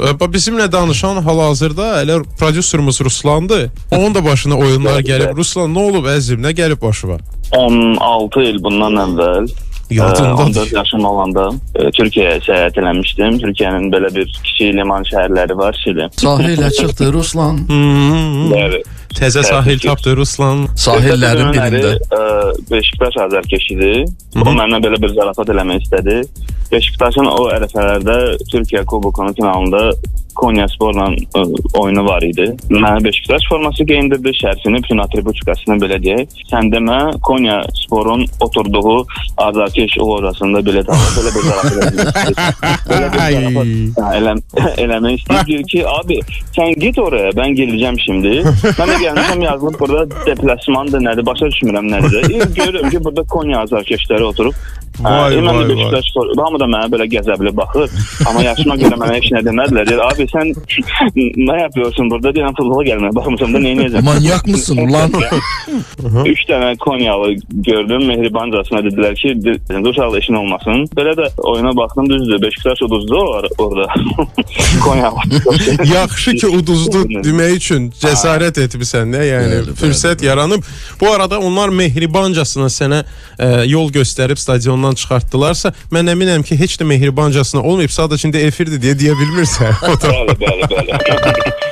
Bizimlə danışan hal-hazırda elə prodüserimiz Ruslandır. Onun da başına oyunlar gəlib. Ruslan, nə olub əzizim? Nə gəlib başına? 16 il bundan əvvəl Yadındadır. 14 yaşım olanda Türkiyəyə səyahət eləmişdim. Türkiyənin belə bir kiçik liman şəhərləri var, Şili. Sahilə çıxdı Ruslan. Bəli. Təzə sahil tapdı Ruslan. Sahillərin birində. Beşiktaş azərkeş idi. O mənimlə belə bir zarafat eləmək istədi. Beşiktaşın o ərəfələrdə Türkiyə Kubokunun finalında Konyasporla oyunu var idi. Mənə Beşiktaş forması geyindirdi, şərfini, bütün atributikasını belə deyək. Sən demə, Konyasporun oturduğu azərkeş lojasında bilet aldı. Belə bir zarafat eləmək istəyir. Belə bir zarafat eləmək istəyir. Deyir ki, abi sən git oraya, mən geleceğim şimdi. Mən də gəlmişəm, yazılıb burada deplasmandır, nədir, başa düşmürəm nədir. Görürəm ki, burada Konya azərkeşləri oturub. Vay, mən vay, də Beşiktaş hamı da mənə belə qəzəbli baxır. Amma yaşıma görə mənə heç nə demədilər. Deyir, abi sən nə yapıyorsun burada? Deyirəm, futbola gəlməyə baxmışam da, neynəyəcəm? Manyak mısın ulan? 3 dənə Konyalı gördüm, mehribancasına dedilər ki, uşaqla işin olmasın. Belə də oyuna baxdım, düzdür, Beşiktaş uduzdu orada. Konyalı. Yaxşı ki uduzdu demək üçün cəsarət etmisən, nə? Yəni Bəli, fürsət yaranıb. Bu arada onlar mehribancasına sənə yol göstərib stadiondan çıxartdılarsa, mən əminəm ki, heç də mehribancasına olmayıb, sadəcə indi efirdir deyə deyə bilmirsən. Bəli, bəli, bəli.